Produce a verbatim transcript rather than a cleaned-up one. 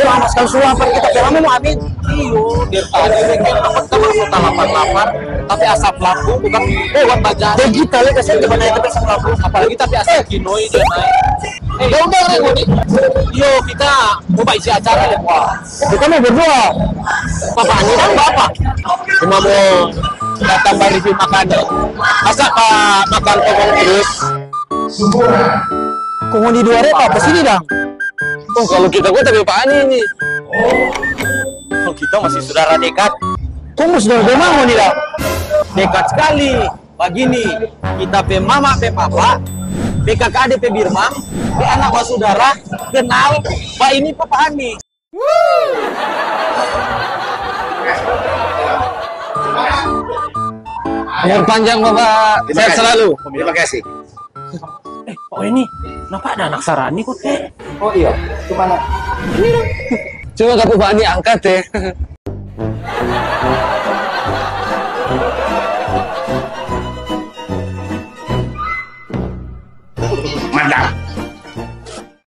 Panas kan suang, apa kita pe mama mo amin? Iyo, dari tadi weekend apa kita masuk lapar-lapar, tapi asap lampu bukan lewat baja. Jadi kita lihat kasihan coba naik ke asap lampu. Apalagi tapi asap kinoi dia naik. Eh, udah, udah, udah, ngoni. Iyo, kita mo baisi acara ya, wah. Kita mo berdua. Papa Ani kan bapak. Cuma mo datang ba review makanan. Masa pa makan kongkong terus? Kongkong di dua repa, apa sini dang? Oh, kalau kita kota be pa Ani ini. Oh, kita masih saudara dekat. Kong mo saudara be mama ni dang? Dekat sekali. Bagini, kita pe mama pe papa, pe kaka ade pe birmang, pe anak basudara, kenal, ba ini papa Ani. Umur panjang, Bapak. Terima Sehat kasih. Selalu. Terima kasih. Eh, oh ini, kenapa ada anak sarani kok, Teh? Oh iya, kemana? Coba kapu Bani angkat, Teh.